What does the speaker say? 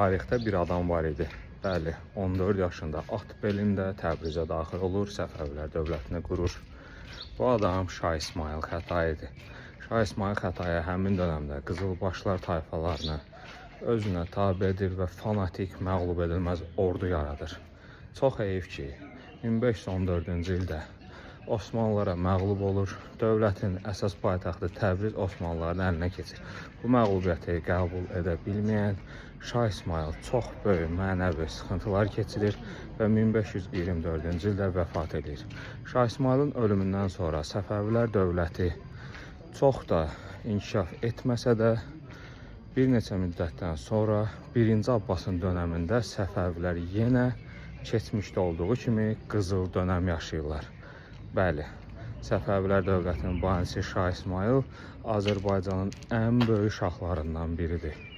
Tarixdə bir adam var idi. Bəli, 14 yaşında at belində Təbrizə daxil olur, Səfəvilər dövlətini qurur. Bu adam Şah İsmayıl Xətai idi. Şah İsmayıl Xətai həmin dönəmdə Qızılbaşlar tayfalarını özünə tabe edir və fanatik, məğlub edilməz ordu yaradır. Çox heyif ki, 1514-cü ildə Osmanlılara məğlub olur. Dövlətin əsas paytaxtı Təbriz Osmanlıların əlinə keçir. Bu məğlubiyyəti qəbul edə bilməyən Şah İsmayıl çox böyük mənəvi sıxıntılar keçirir və 1524-cü ildə vəfat edir. Şah İsmayılın ölümündən sonra Səfəvilər dövləti çox da inkişaf etməsə də bir neçə müddətdən sonra 1-ci Abbasın dönəmində Səfəvilər yenə keçmişdə olduğu kimi qızıl dönəm yaşayırlar. Bəli, Səfəvilər dövlətinin banisi Şah İsmayıl Azərbaycanın ən böyük şahlarından biridir.